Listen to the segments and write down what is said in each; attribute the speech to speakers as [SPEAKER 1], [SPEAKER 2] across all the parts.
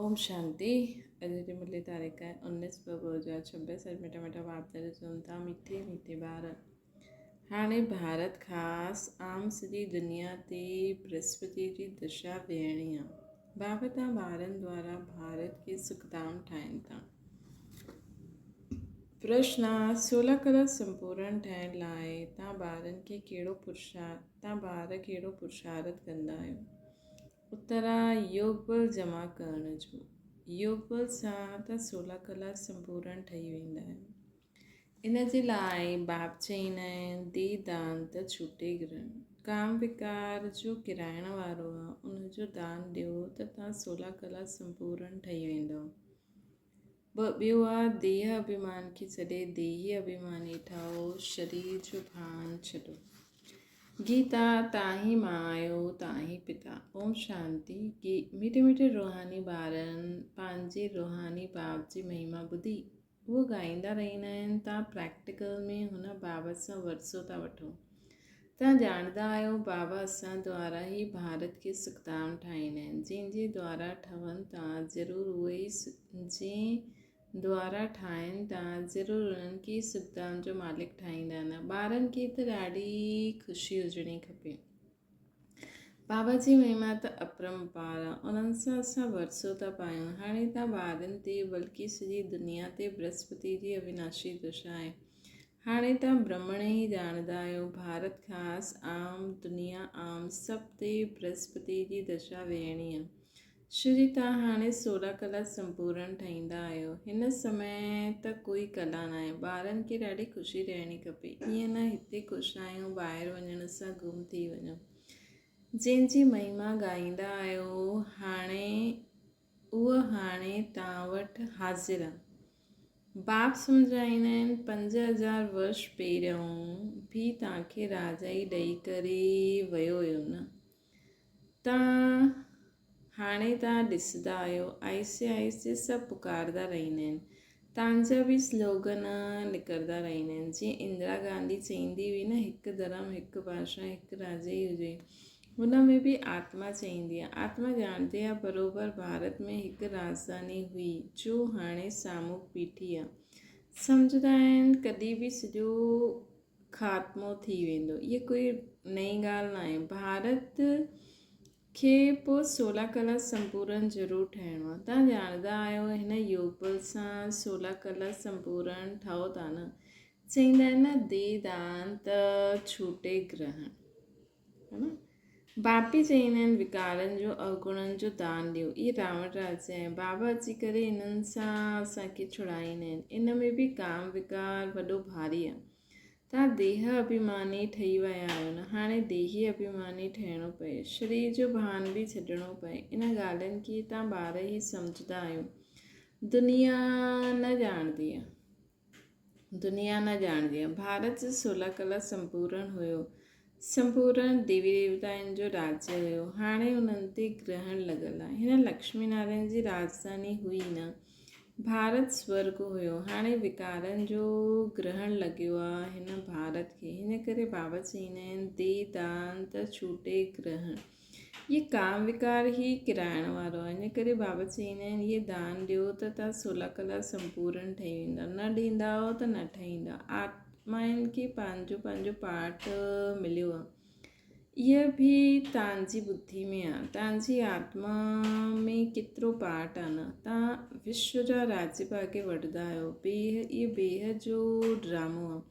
[SPEAKER 1] اوم شانتي اڄ جي ملي تاريخ آهي انيس ٻه ٻه هزار ڇبيس اڄ مٺا مٺا باپ دادا چون ٿا مٺي مٺي ٻار هاڻي ڀارت خاص عام سڄي دنيا تي برهسپتي جي دشا ويهڻي آ بابا تان ٻارن دوارا ڀارت کي سکڌام ٺاهين ٿا پرشن سولا ڪلا سمپورڻ ٺاهڻ لاء تان ٻارن کي ڪهڙو پرشار تان ٻار ڪهڙو پرشارت ڪندا آهيو اترا يوگ بل جمع ڪرڻ جو. يوگ بل سان ته سولا ڪلا سمپورڻ ٺهي ويندا آهن. ان جي لاء باپ چئيندا آهن the دان ته ڇوٽي گرهڻ. ڪام وڪار جو ڪرائڻ وارو آ ان جو دان ڏيو ته تان سولا ڪلا سمپورڻ ٺهي ويندؤ. ٻه ٻيو آ ديهه اڀيمان کي ڇڏي ديهي اڀيماني ٺهو، شرير جو ڀان ڇڏو. گيتا، تان هي مان آهيو، تان هي پتا. اوم شانتي. گي، مٺي مٺي روحاني ٻارن پنهنجي روحاني باپ جي مهما ٻڌي اهو ڳائيندا رهندا آهن تان پريڪٽيڪل ۾ هن بابت سان ورثو ٿا وٺو. توهان ڄاڻندا آهيو بابا اسان دوارا هي ڀارت کي سکڌام ٺاهيندا آهن جنهن جي دوارا ٺهن ٿا ضرور اهي ئي جنهن دوارا ٺاهن ٿا ضرور انهن کي ئي سکڌام جو مالڪ ٺاهيندا نه ٻارن کي ته ڏاڍي خوشي هجڻي کپي بابا جي مهما ته اپرمپار آ انهن سان اسان ورثو ٿا پايون هاڻي تان ٻارن تي بلڪه سڄي دنيا تي برهسپتي جي اويناشي دشا آهي هاڻي ته برهمڻ ئي ڄاڻندا آهيو، ڀارت خاص، عام، دنيا عام، سڀ تي برهسپتي جي دشا ويهڻي آ. شري تان هاڻي سولا ڪلا سمپورڻ ٺهيندا آهيو. هن سمي ته ڪوئي ڪلا ناهي. ٻارن کي ڏاڍي خوشي رهڻي کپي. ائين نه هتي خوش آهيون، ٻاهر وڃڻ سان گم ٿي وڃون. جنهن جي مهما ڳائيندا آهيو، هاڻي اهو هاڻي تان وٽ حاضر آ. باپ سمجهائيندا آهن، 5000 ورش پهريون به توهان کي راجائي ڏئي ڪري ويو هيو نه؟ تان هاڻي توهان ڏسندا آهيو، آهستي آهستي سڀ پڪارندا رهندا آهن. توهان جا به سلوگن نڪرندا رهندا آهن. جيئن اندرا گانڌي چئيندي هئي نه، هڪ ڌرم، هڪ ڀاشا، هڪ راجائي هجي. هن ۾ به آتما چئيندي آ. آتما ڄاڻندي آ بروبر ڀارت ۾ هڪ راڄڌاني هئي جو هاڻي سامهون بيٺي آ. سمجهندا آهن ڪڏهن به سڄو خاتمو ٿي ويندو. اها ڪوئي نئين ڳالهه ناهي. ڀارت کي پوء سولا ڪلا سمپورن ضرور ٺهڻو آ. توهان ڄاڻندا آهيو هن يوگ بل سان سولا ڪلا سمپورن ٺهو ٿا نه. چئيندا آهن نه the دان ته ڇوٽي گرهڻ. باپي چئيندا آهن وڪارن جو اوگڻن جو دان ڏيو. اهي راوڻ راجا آهن. بابا اچي ڪري انهن سان اسان کي ڇڙائيندا آهن. ان ۾ به ڪام وڪار وڏو ڀاري آهي. توهان ديهه اڀيماني ٺهي ويا آهيو نه. هاڻي ديهي اڀيماني ٺهڻو پئي. شرير جو ڀان به ڇڏڻو پئي. انهن ڳالهين کي توهان ٻار ئي سمجهندا آهيو. دنيا نه ڄاڻندي آهي. دنيا نه ڄاڻندي آهي. ڀارت جو سولا ڪلا سمپورڻ هيو. سمپورڻ ديوي ديوتائن جو راجيه هيو. هاڻي انهن تي گرهڻ لڳل آهي. هن لڪشمي نارائڻ جي راڄڌاني هئي نه. ڀارت سورڳ هيو. هاڻي وڪارن جو گرهڻ لڳيو آهي هن ڀارت کي. هن ڪري بابا چئيندا آهن the دان ته ڇوٽي گرهڻ. اهي ڪام وڪار ئي ڪرائڻ وارو آهي. ان ڪري بابا چئيندا آهن، اهي دان ڏيو ته توهان سولا ڪلا سمپورن ٺهي ويندا، نه ڏيندائو ته نه ٺهيندا. آتمائن کي پنهنجو پنهنجو پارٽ مليو آهي. اهي به توهان جي ٻڌي ۾ آهي. توهان جي آتما ۾ ڪيترو پارٽ آهي نه. توهان وشو جا راجيه ڀاڳيه وٺندا آهيو. بيهه اهي بيهه جو ڊرامو آهي.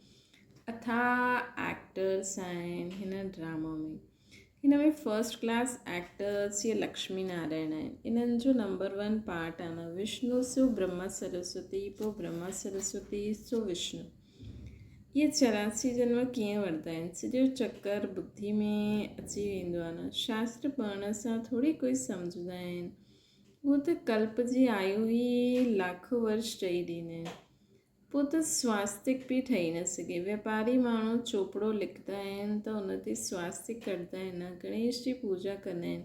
[SPEAKER 1] اٿاهه ايڪٽرس آهن هن ڊرامو ۾. هن ۾ فرسٽ ڪلاس ايڪٽرس يا لڪشمي نارائڻ آهن. انهن جو نمبر ون پارٽ آهي نه وشنو سو برهما سرسوتي پوء برهما سرسوتي سو وشنو. اهي 84 جنم ڪيئن ورتا آهن؟ سڄو چڪر ٻڌي ۾ اچي ويندو آهي نه. شاستر پڙهڻ سان ٿوري ڪوئي سمجهندا آهن. اهو ته ڪلپ جي آيو ئي لاکو ورش چئي ڏيندا آهن. پوء ته سواستڪ به ٺهي نه سگهي. واپاري ماڻهو چوپڙو لکندا آهن ته ان تي سواستڪ ڪڍندا آهن نه گڻيش جي پوڄا ڪندا آهن.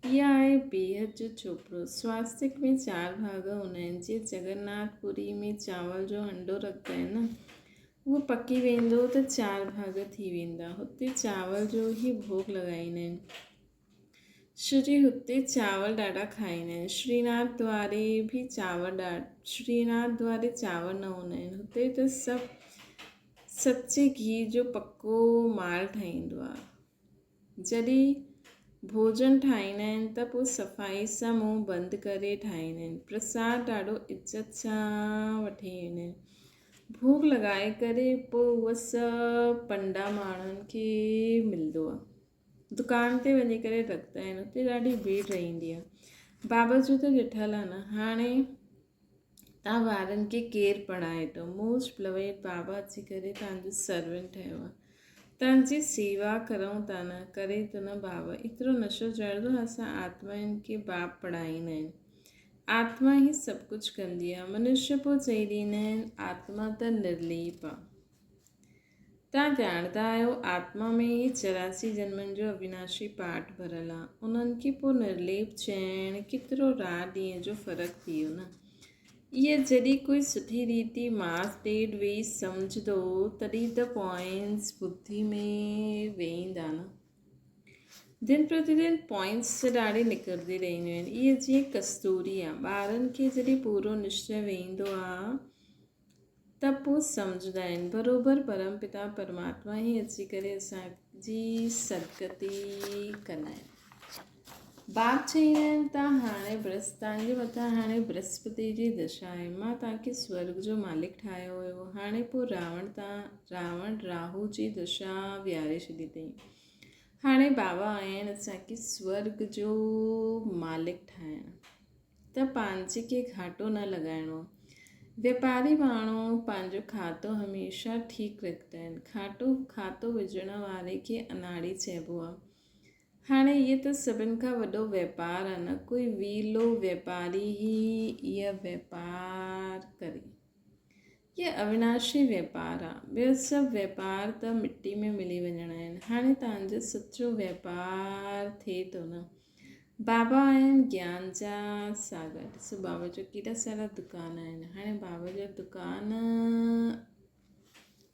[SPEAKER 1] اها آهي بيحد جو چوپڙو. سواستڪ ۾ چار ڀاڳ هوندا آهن. جيئن جگناٿ پوري ۾ چانور جو هنڊو رکندا آهن نه اهو پڪي ويندو ته چار ڀاڳ ٿي ويندا. هتي چانور جو ئي ڀوڳ لڳائيندا آهن. ڇو جي هتي چانور ڏاڍا کائيندا آهن. شريناٿ دواري به چانور ڏا شريناٿ دواري چانور نه هوندا آهن. هتي ته سڀ سچي گيهه جو پڪو مال ٺهيندو آهي. جڏهن ڀوڄن ٺاهيندا آهن ته پوء صفائي سان منهن بند ڪري ٺاهيندا آهن. پرساد ڏاڍو عزت سان وٺي ويندا آهن. ڀوڳ لڳائي ڪري پوء اهو سڀ پنڊا ماڻهن کي ملندو آهي. دڪان تي وڃي ڪري رکندا آهن اتي ڏاڍي ڀيڙ رهندي آهي بابا جو ته ڏٺل آهي نه هاڻي تان ٻارن کي ڪير پڙهائي ٿو موسٽ بلويڊ بابا اچي ڪري تان جو سرونٽ ٺهيو آهي تان جي سيوا ڪرون ٿا نه ڪري ٿو نه بابا ايترو نشو چڙهندو اسان آتمائن کي باپ پڙهائيندا آهن آتما ئي سڀ ڪجهه ڪندي آهي منشي پوء چئي ڏيندا آهن آتما ته نرليپ آهي توهان ڄاڻندا آهيو، آتما ۾ ئي 84 جنمن جو اويناشي پاٺ ڀريل آ. انهن کي پوء نرليپ چئڻ ڪيترو رات ڏينهن جو فرق ٿي ويو نه. اهي جڏهن ڪوئي سٺي ريتي ماس ڏيڍ ويهي سمجهندو تڏهن ته پوائنٽس ٻڌي ۾ ويهندا نه. دن پرتي دن پوائنٽس ته ڏاڍي نڪرندي رهنديون آهن. اهي جيئن ڪستوري آ. ٻارن کي جڏهن پورو نشچي ويهندو آ. ته پوء سمجهندا آهن بروبر پرم پتا پرماتما ئي اچي ڪري اسان جي سدگتي ڪندا آهن. باپ چئيندا آهن ته هاڻي برس توهان جي مٿان هاڻي برهسپتي جي دشا آهي مان توهان کي سورگ جو مالڪ ٺاهيو هيو هاڻي پوء راوڻ تان راوڻ راهو جي دشا ويهاري ڇڏي اٿئي هاڻي بابا آيا آهن اسان کي سورگ جو مالڪ ٺاهڻ. ته پنهنجي کي گهاٽو نه لڳائڻو. واپاري ماڻهو پنهنجو کاتو هميشه ٺيڪ رکندا آهن. کاٽو کاتو وجهڻ واري کي اناڙي چئبو آهي. هاڻي اهي ته سڀن کان وڏو واپار آهي نه ڪوئي ويلو واپاري ئي اهي واپار ڪري. اهي اويناشي واپار آهي. ٻيو سڀ واپار ته مٽي ۾ ملي وڃڻا آهن. هاڻي توهان جو سچو واپار ٿئي ٿو نه. بابا آهن گيان جا ساگر. ڏسو بابا جو ڪيڏا سارا دڪان آهن. هاڻي بابا جا دڪان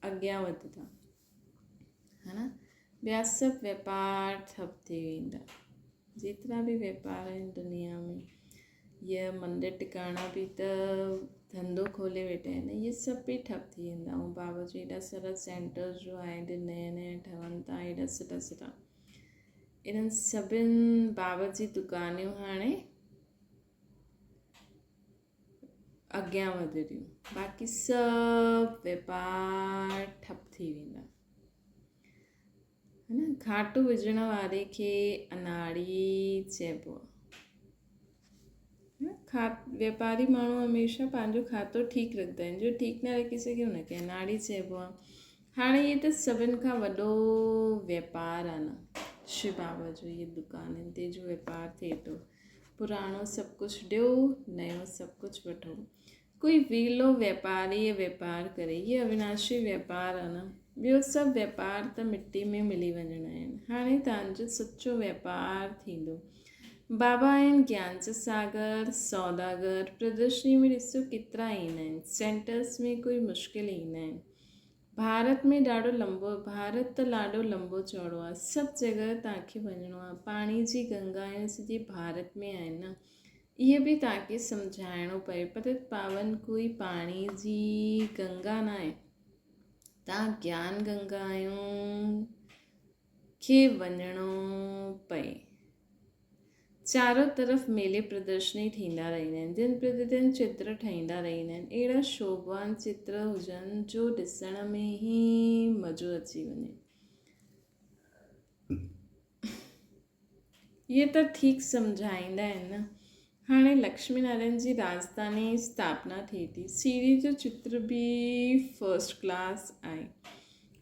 [SPEAKER 1] اڳيان وڌندا ها نه ٻيا سڀ واپار ٺپ ٿي ويندا. جيترا به واپار آهن دنيا ۾ يا مندر ٽڪاڻا به ته ڌنڌو کولي ويٺا آهن اهي سڀ به ٺپ ٿي ويندا. ۽ بابا جو ايڏا سارا سينٽرز جو آهن نيا نيا ٺهن ٿا ايڏا سٺا سٺا. انهن سڀن بابت جي دڪانيون هاڻي اڳيان وڌنديون باقي سڀ واپار ٺپ ٿي ويندا نه گهاٽو وجهڻ واري کي اناڙي چئبو آهي واپاري ماڻهو هميشه پنهنجو کاتو ٺيڪ رکندا آهن جو ٺيڪ نه رکي سگهي ان کي اناڙي چئبو آهي هاڻي هي ته سڀن کان وڏو ويپار آ نه شو بابا جو هي دڪانن تي جو ويپار ٿئي ٿو پراڻو سڀ ڪجهه ڏيو نيو سڀ ڪجهه وٺو ڪوئي ويلو ويپاري ويپار ڪري هي اويناشي ويپار آ نه ٻيو سڀ ويپار ته مٽي ۾ ملي وڃڻا آهن هاڻي تان جو سچو ويپار ٿيندو بابا آهن گيان جا ساگر سوداگر پردرشني ۾ ڏسو ڪيترا ايندا آهن سينٽرس ۾ ڪوئي مشڪل ايندا آهن ڀارت ۾ ڏاڍو لنبو ڀارت ته لاڏو لنبو چوڙو آ سڀ جڳهه توهان کي وڃڻو آ پاڻي جي گنگايون سڄي ڀارت ۾ آهن نه اهي به توهان کي سمجهائڻو پئي پتت پاون ڪوئي پاڻي جي گنگا ناهي توهان گيان گنگايون کي وڃڻو پئي. چارو طرف ميلي پردرشني ٿيندا رهندا آهن. دن پرتي دن چتر ٺهيندا رهندا آهن. اهڙا شوڀوان چتر هجن جو ڏسڻ ۾ ئي مزو اچي وڃي. اهي ته ٺيڪ سمجهائيندا آهن نه. هاڻي لڪشمي نارائڻ جي راڄڌاني اسٿاپنا ٿئي ٿي. سيڙهي جو چتر به فرسٽ ڪلاس آهي.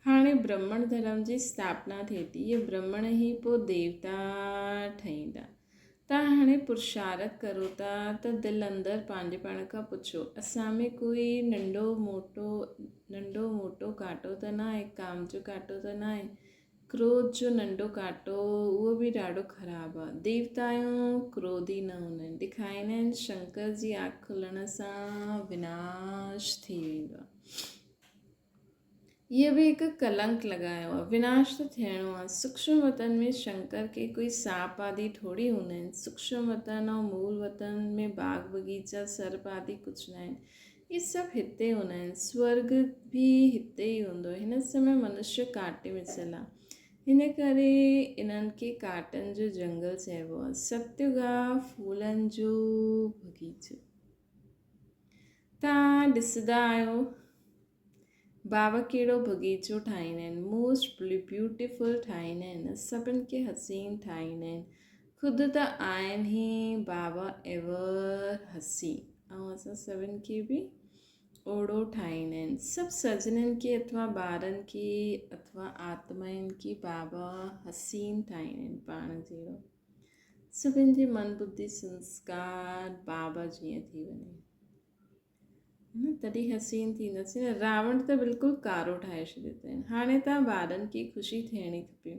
[SPEAKER 1] هاڻي برهمڻ ڌرم جي اسٿاپنا ٿئي ٿي. اهي برهمڻ ئي پوء ديوتا ٺهيندا. توهان هاڻي پرشارٿ ڪرو ٿا ته دل اندر پنهنجي پاڻ کان پڇو، اسان ۾ ڪوئي ننڍو موٽو ننڍو موٽو ڪانٽو ته ناهي، ڪام جو ڪانٽو ته ناهي، ڪروڌ جو ننڍو ڪانٽو اهو به ڏاڍو خراب آ. ديوتائون ڪروڌي نه هوندا آهن. ڏکائيندا آهن شنڪر جي آک کلڻ سان وناش ٿي ويندو آ. هيء به هڪ ڪلنڪ لڳايو آهي. وناش ته ٿيڻو آهي. سوڪشم وطن ۾ شنڪر ڪي ڪوئي سانپ آدي ٿوري هوندا آهن. سوڪشم وطن ۽ مول وطن ۾ باغ بغيچا، سرپ آدي ڪجهه ناهن. اهي سڀ هتي هوندا آهن. سورڳ به هتي ئي هوندو. هن سمي منشيه ڪاٽي مثل آهي. هن ڪري انهن کي ڪاٽن جو جنگل چئبو آهي. ستيگ آهي ڦولن جو بغيچو. توهان ڏسندا آهيو. بابا ڪهڙو بغيچو ٺاهيندا آهن موسٽ بيوٽيفل ٺاهيندا آهن سڀن کي حسين ٺاهيندا آهن خود ته آهن هي بابا ايور حسين ۽ اسان سڀن کي به اوڙو ٺاهيندا آهن سڀ سجنن کي اٿوا ٻارن کي اٿوا آتمائن کي بابا حسين ٺاهيندا آهن پاڻ جهڙو سڀن جي من ٻڌي سنسڪار بابا جيئن ٿي وڃي نه تڏهن حسين ٿينداسين نه راوڻ ته بلڪل ڪارو ٺاهي ڇڏيو اٿائين هاڻي ته ٻارن کي خوشي ٿيڻي کپي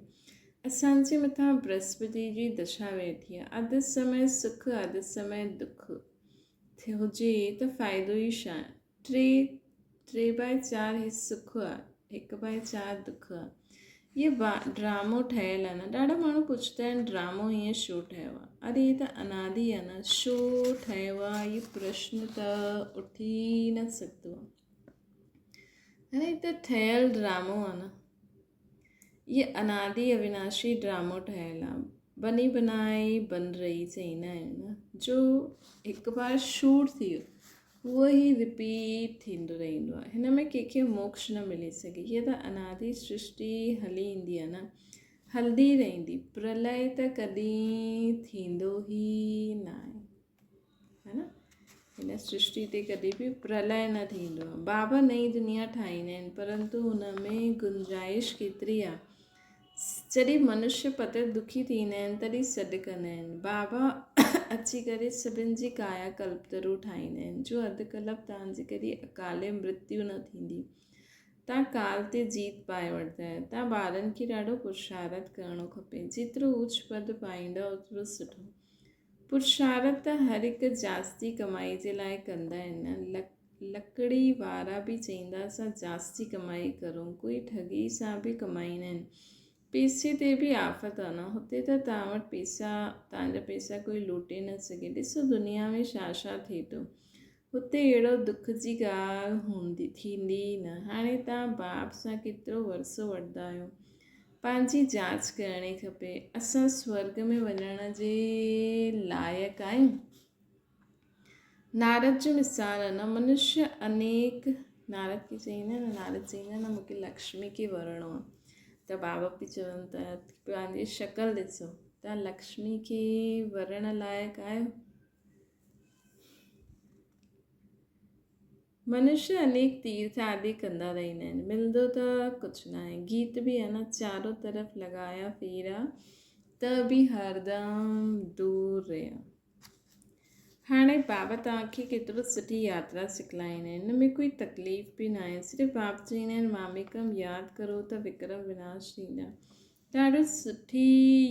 [SPEAKER 1] اسان جي مٿان برهسپتي جي دشا ويٺي آهي اڌ سمي سک اڌ سمي دک ٿي هجي ته فائدو ئي ڇا ٽي ٽي باء چار هي سک آهي هڪ باء چار دک آهي هي ڊرامو ٺهيل آهي نه ڏاڍا ماڻهو پڇندا آهن ڊرامو هيئن ڇو ٺهيو آهي اري هي ته انادي آهي نه ڇو ٺهيو آهي هي پرشن ته اٿي نه سگهندو آهي هاڻي هي ته ٺهيل ڊرامو آهي نه هي انادي اويناشي ڊرامو ٺهيل آهي بني بنائي بن رهي چئيندا آهيون نه جو هڪ بار شوٽ ٿي ويو اهو ئي رپيٽ ٿيندو رهندو آهي. هن ۾ ڪنهن کي موڪش نه ملي سگهي. هيء ته انادي سرشٽي هلي ايندي آهي نه، هلندي رهندي. پرلئه ته ڪڏهن ٿيندو ئي ناهي. ها نه؟ هن سرشٽي تي ڪڏهن به پرلئه نه ٿيندو آهي. بابا نئين دنيا ٺاهيندا آهن، پرنتو هن ۾ گنجائش ڪيتري آهي. جڏهن منشيه پتر دکي ٿيندا آهن تڏهن سڏ ڪندا آهن. بابا اچي ڪري سڀن جي ڪايا ڪلپترو ٺاهيندا آهن جو اڌ ڪلپ تان جي ڪري اڪالي مرتيو نه ٿيندي. تان ڪال تي جيت پائي وٺندا آهيو. تان ٻارن کي ڏاڍو پرشارت ڪرڻو کپي. جيترو اوچ پد پائيندا اوترو سٺو. پرشارت ته هر هڪ جاستي ڪمائي جي لاء ڪندا آهن نه. لڪڙي وارا به چئيندا اسان جاستي ڪمائي ڪرون، ڪوئي ٺڳي سان به ڪمائيندا آهن. پيسي تي به آفت آ نه، هتي ته توهان وٽ پيسا، توهان جا پيسا ڪوئي لوٽي نه سگهي. ڏسو دنيا ۾ ڇا ڇا ٿئي ٿو. هتي اهڙو دک جي ڳالهه هوندي ٿيندي ئي نه. هاڻي توهان باپ سان ڪيترو ورثو وٺندا آهيو. پنهنجي جاچ ڪرڻي کپي. اسان سورڳ ۾ وڃڻ جي لائق آهيون؟ نارد جو مثال آهي نه منشيه انيڪ نارد کي چئيندا آهن نارد چئيندا آهن مونکي لڪشمي کي ورڻو آهي ته بابا به چون ٿا پنهنجي شڪل ڏسو توهان لڪشمي کي ورڻ لائق آهيو منشيه انيڪ تيرٿ آدي ڪندا رهندا آهن ملندو ته ڪجهه ناهي گيت به آهي نه چارو طرف لڳايا ڦيرا ته به هردم دور رهيا هاڻي بابا توهان کي ڪيترو سٺي ياترا سکلائيندا آهن، ان ۾ ڪوئي تڪليف به ناهي، صرف باب چئيندا آهن ماميڪم ياد ڪرو ته وڪرم وناش ٿيندا. ڏاڍو سٺي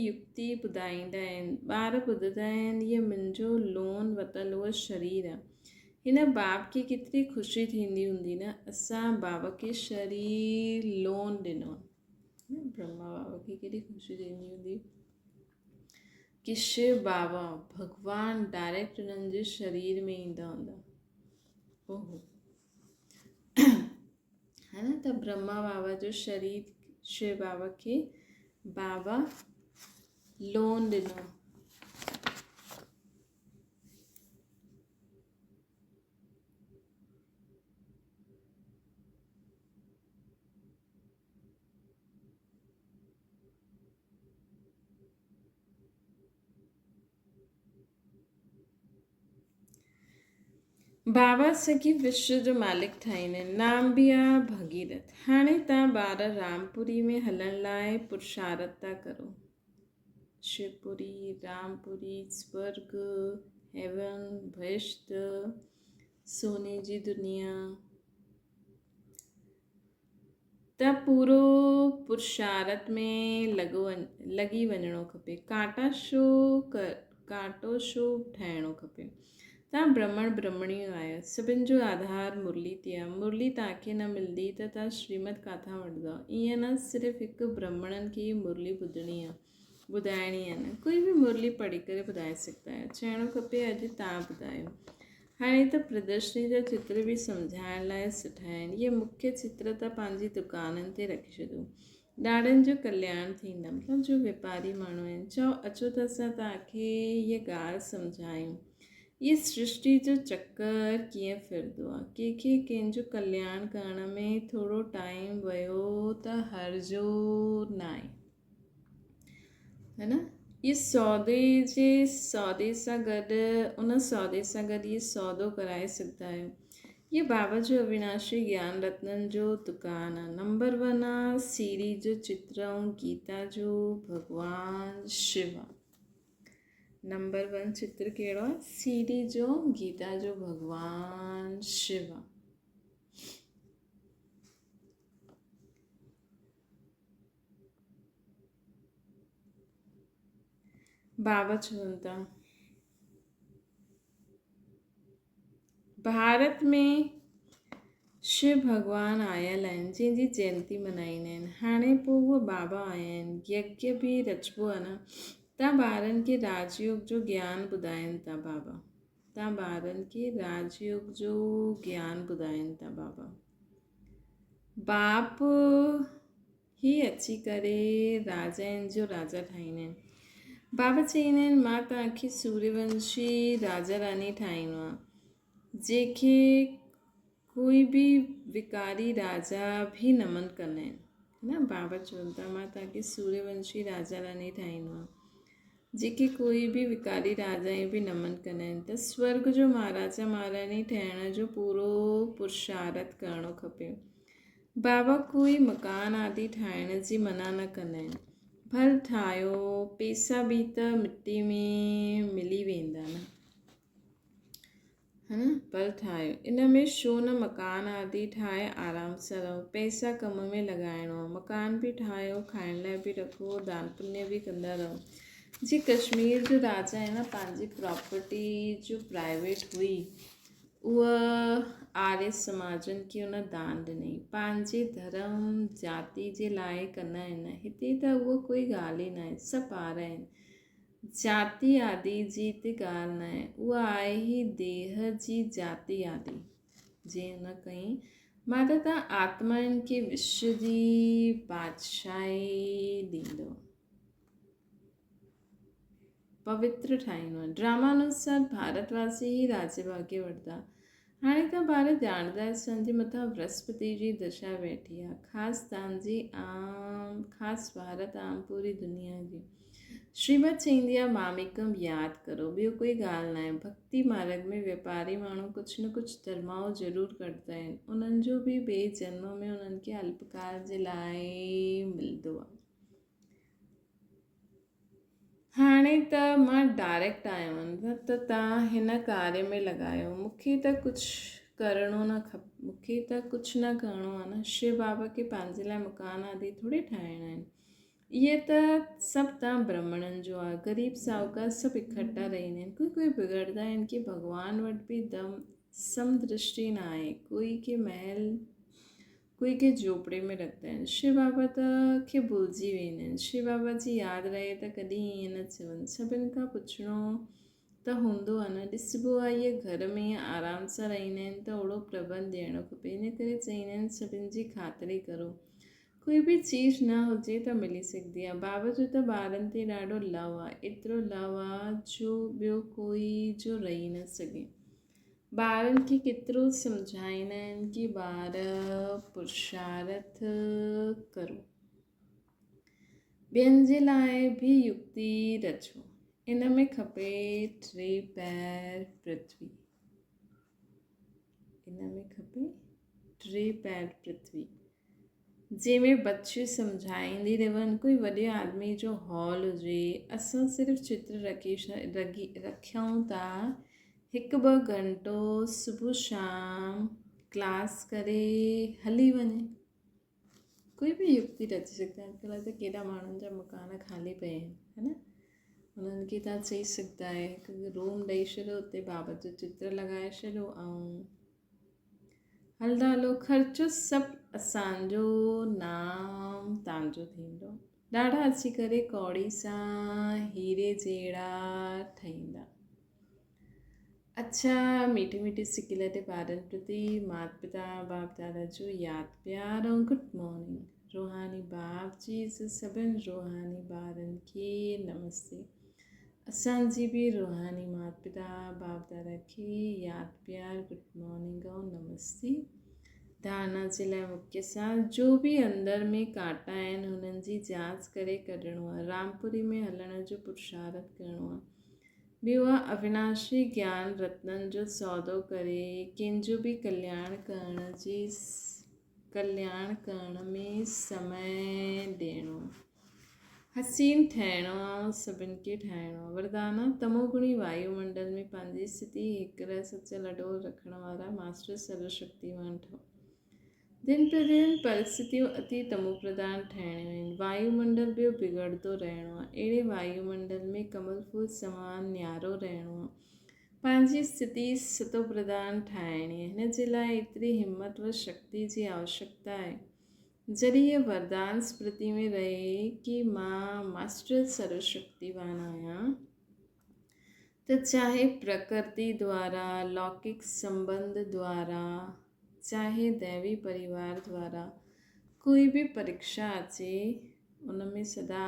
[SPEAKER 1] يڪتي ٻڌائيندا آهن، ٻار ٻڌندا آهن هيء منهنجو لون ورتل اهو شرير آهي. هن باب کي ڪيتري خوشي ٿيندي هوندي نه اسان بابا کي شرير لون ڏنو آهي. برهما بابا کي ڪيڏي خوشي ٿيندي هوندي. ڪي شو بابا ڀڳوان ڊائريڪٽ انهن جي شرير ۾ ايندا هوندا اوهو ها نه ته برهما بابا جو شرير شو بابا کي بابا لون ڏنو بابا سکي وشو جو مالڪ ٺاهيندا آهن. نام به آ ڀڳيرٿ. هاڻي توهان ٻار رامپوري ۾ هلڻ لاء پرشارت ٿا ڪرو. شوپوري، رامپوري، سورڳ، هيون، بهشت، سوني جي دنيا. ته پورو پرشارت ۾ لڳو لڳي وڃڻو کپي. ڪانٽا شو ڪانٽو شو ٺاهڻو کپي. توهان برهمڻ برهمڻيون آهيو. سڀن جو آڌار مرلي تي آهي. مرلي توهان کي نه ملندي ته توهان شريمت ڪاٿان وٺندؤ؟ ائين نه صرف هڪ برهمڻن کي ئي مرلي ٻڌڻي آهي، ٻڌائڻي آهي نه. ڪوئي به مرلي پڙهي ڪري ٻڌائي سگهندا آهيو. چئڻو کپي اڄ توهان ٻڌايو. هاڻي ته پردرشني جا چتر به سمجهائڻ لاء سٺا آهن. اهي مکيه چتر ته پنهنجي دڪانن تي رکي ڇڏيو. ڏاڙهن جو ڪلياڻ ٿيندا مطلب جو وپاري ماڻهو آهن چئو اچو ته اسان توهان کي هيء ڳالهه سمجهايون هيء سرشٽي جو چڪر ڪيئن ڦرندو آهي ڪنهن کي ڪنهن جو ڪلياڻ ڪرڻ ۾ ٿورو ٽائيم ويو ته هرجو ناهي هي نه هي سودي جي سودي سان گڏ ان سودي سان گڏ هي سودو ڪرائي سگهندا آهيو هيء بابا جو اويناشي گيان رتنن جو دڪان آ. نمبر ون آ سيڙهي جو چتر ۽ گيتا جو ڀڳوان شو آ. نمبر ون چتر ڪهڙو آ؟ سيڙهي جو گيتا جو ڀڳوان شو آ. بابا چون ٿا. ڀارت ۾ شو ڀڳوان آيل آهن جنهن جي جينتي ملهائيندا آهن هاڻي پوء اهي بابا آيا آهن يگيه به رچبو آهي نه تان ٻارن کي راج يوگ جو گيان ٻڌائين ٿا بابا تان ٻارن کي راج يوگ جو گيان ٻڌائين ٿا بابا باپ هي اچي ڪري راجائن جو راجا ٺاهيندا آهن. بابا چئيندا آهن مان توهان کي سوريونشي راجا راني ٺاهيندو آهيان جنهن کي ڪوئي به وڪاري راجا به نمن ڪندا آهن نه بابا چون ٿا مان توهان کي سوريونشي راجا راني ٺاهيندو آهيان جيڪي ڪوئي به وڪاري راجائين به نمن ڪندا آهن ته سورگ جو مهاراجا مهاراڻي ٺهڻ جو پورو پرشارٿ ڪرڻو کپي. بابا ڪوئي مڪان آدي ٺاهڻ جي منع نه ڪندا آهن. ڀل ٺاهيو، پيسا به ته مٽي ۾ ملي ويندا نه. ها نه ڀل ٺاهيو. ان ۾ ڇو نه مڪان آدي ٺاهي آرام سان رهو. پئسا ڪم ۾ لڳائڻو آهي. مڪان به ٺاهيو، کائڻ لاء به رکو، دان پڃ به ڪندا رهو. جي ڪشمير جو راجا آهي نه پنهنجي پراپرٽي جو پرائيويٽ هئي اها آريه سماجن کي ان دان ڏنئي. پنهنجي ڌرم جاتي جي لاء ڪندا آهن. هتي ته اها ڪوئي ڳالهه ئي ناهي. سڀ آريه آهن. جاتي آدي جي ته ڳالهه ناهي، اها آهي ئي ديهه جي جاتي آدي، جنهن ان ڪئي. مان ته تان آتمائن کي وشو جي بادشاهي ڏيندو، پوتر ٺاهيندو. ڊراما انوسار ڀارت واسي ئي راجيه ڀاڳيه وٺندا. هاڻي ته ڀارت ڄاڻندا اسان جي مٿان برهسپتي جي دشا ويٺي آ، خاص تان جي عام، خاص ڀارت عام پوري دنيا جي. شريمت چئيندي آ ماميڪم ياد ڪرو، ٻيو ڪوئي ڳالهه ناهي. ڀڳتي مارڳ ۾ ويپاري ماڻهو ڪجهه نه ڪجهه درماهو ضرور ڪڍندا آهن، انهن جو به ٻئي جنم ۾ انهن کي الپڪال جي لاء ملندو آ. هاڻي ته مان ڊائريڪٽ آيو آهيان ته توهان هن ڪاري ۾ لڳايو مون کي ته ڪجهه ڪرڻو نه کپ مون کي ته ڪجهه نه ڪرڻو آهي نه شو بابا کي پنهنجي لاء مڪان آدي ٿوري ٺاهڻا آهن اهي ته سڀ توهان برهمڻن جو آهي غريب ساهوڪار سڀ اڪٺا رهندا آهن ڪوئي ڪوئي بگڙدا آهن ڪي ڀڳوان وٽ به دم سم درشٽي نه آهي ڪوئي کي محل ڪوئي کي جهوپڙي ۾ رکندا آهن. شو بابا ته کي ڀلجي ويندا آهن. شو بابا جي ياد رهي ته ڪڏهن ائين نه چون. سڀن کان پڇڻو ته هوندو آهي نه. ڏسبو آهي اهي گهر ۾ ائين آرام سان رهندا آهن ته اوڙو پرٻنڌ ڏيڻو کپي. ان ڪري چئيندا آهن سڀن جي خاطري ڪرو. ڪوئي به چيز نه هجي ته ملي سگهندي آهي. بابا جو ته ٻارن تي ڏاڍو لو آهي. ايترو لو آهي جو ٻيو ڪوئي جو رهي نه سگهي. ٻارن کي ڪيترو سمجهائيندا آهن ڪي ٻار پرشارٿ ڪرو. ٻين جي لاء به يڪتي رچو. ان ۾ کپي ٽي پير پرٿوي. ان ۾ کپي ٽي پير پرٿوي. جنهن ۾ بچي سمجهائيندي رهن ڪوئي وڏي آدمي جو هال هجي اسان صرف چتر رکي رکيائون ٿا هڪ ٻه گهنٽو صبح شام ڪلاس ڪري هلي وڃي ڪوئي به يڪتي رچي سگهندا اڄڪلهه ته ڪيڏا ماڻهن جا مڪان خالي پيا آهن ها نه. انهن کي توهان چئي سگهندا آهيو هڪ روم ڏئي ڇڏيو اتي بابا جو چتر لڳائي ڇڏيو ۽ هلندا هلو خرچو سڀ اسانجو نام تانجو ٿيندو ڏاڍا اچي ڪري ڪوڙي سان هيري جهڙا ٺهيندا اڇا ميٺي ميٺي سڪيل تي ٻارن پرتي مات پتا باپ دادا جو ياد پيار ۽ گڊ مارننگ روحاني باپ جي سڀن روحاني ٻارن کي نمستي اسان جي به روحاني مات پتا باپ دادا کي ياد پيار گڊ مارننگ ۽ نمستي ڌارنا جي لاء مکيه سال جو به اندر ۾ ڪانٽا آهن هنن جي جاچ ڪري ڪڍڻو آهي رامپوري ۾ هلڻ جو پرشارٿ ڪرڻو آهي ٻيو آهي اوناشي گيان رتنن جو سودو ڪري ڪنهن جو به ڪلياڻ ڪرڻ جي ڪلياڻ ڪرڻ ۾ سمي ڏيڻو حسين ٺهڻو ۽ سڀن کي ٺاهڻو. وردانا، تموگڻي وايو منڊل ۾ پنهنجي اسٿتي هڪ سچل اڏول رکڻ وارا ماسٽر سرو شڪتيوان ٺهو. دن پرتيدن پرسٿتيون اتي تموپرڌان ٺهڻيون آهن. وايو منڊل ٻيو بگڙندو رهڻو آهي. اهڙي وايو منڊل ۾ ڪمل ڦول سمان نيارو رهڻو آهي. پنهنجي اسٿتي ستوپرڌان ٺاهڻي آهي. هن جي لاء ايتري همت و شڪتي جي آوشڪتا آهي. جڏهن هيء وردان سپرتي ۾ رهي ڪي مان ماسٽر سروشڪتيوان آهيان ته چاهي پرڪرتي دوارا، لوڪڪ سنٻنڌ دوارا، چاهي ديوي پريوار دوارا ڪوئي به پريکشا اچي ان ۾ سدا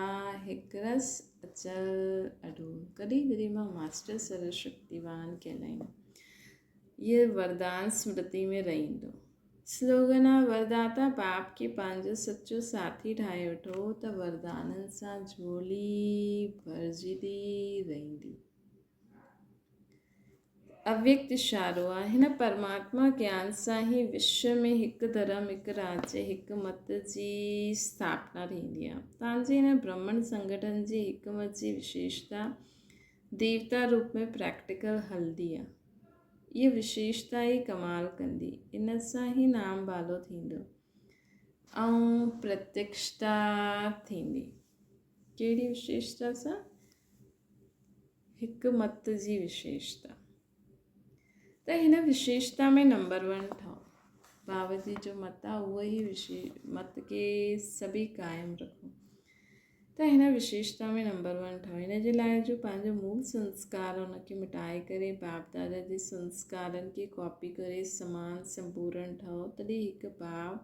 [SPEAKER 1] هڪ رس اچل اڏول ڪڏهن ڪڏهن مان ماسٽر سروشڪتيوان ڪهلائيندو. هيء وردان سمرتي ۾ رهندو. سلوگن آ ورداتا باپ کي پنهنجو سچو ساٿي ٺاهي وٺو ته وردانن سان جهولي ڀرجندي رهندي. اويڪت اشارو آ هن پرماتما گيان سان ئي وشو ۾ هڪ ڌرم، هڪ راجيه، هڪ مت جي اسٿاپنا ٿيندي آ. تان جي هن برهمڻ سنگٺن جي هڪ مت جي وشيشتا ديوتا روپ ۾ پريڪٽيڪل هلندي آ. اها وشيشتا ئي ڪمال ڪندي. ان سان ئي نام ڀالو ٿيندو ۽ پرتيڪشتا ٿيندي. ڪهڙي وشيشتا سان؟ هڪ مت جي وشيشتا. ته هن وشيشتا ۾ نمبر ون ٺهو. ڀاو جي جو مت آ اهو ئي مت کي سڀئي قائم رکو. ته هن وشيشتا ۾ نمبر ون ٺهو. هن جي لاء جو پنهنجو مول سنسڪار ان کي مٽائي ڪري باپ دادا جي سنسڪارن کي ڪاپي ڪري سمان سمپورڻ ٺهو تڏهن هڪ باپ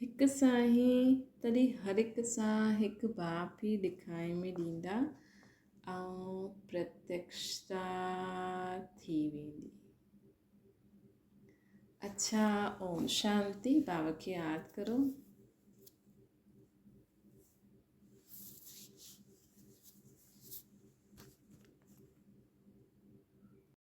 [SPEAKER 1] هڪ سان ئي تڏهن هر هڪ سان هڪ باپ ئي ڏکائي ۾ ڏيندا ۽ پرتيڪشتا ٿي ويندي. اڇا اوم شانتي بابا کي ياد ڪرو.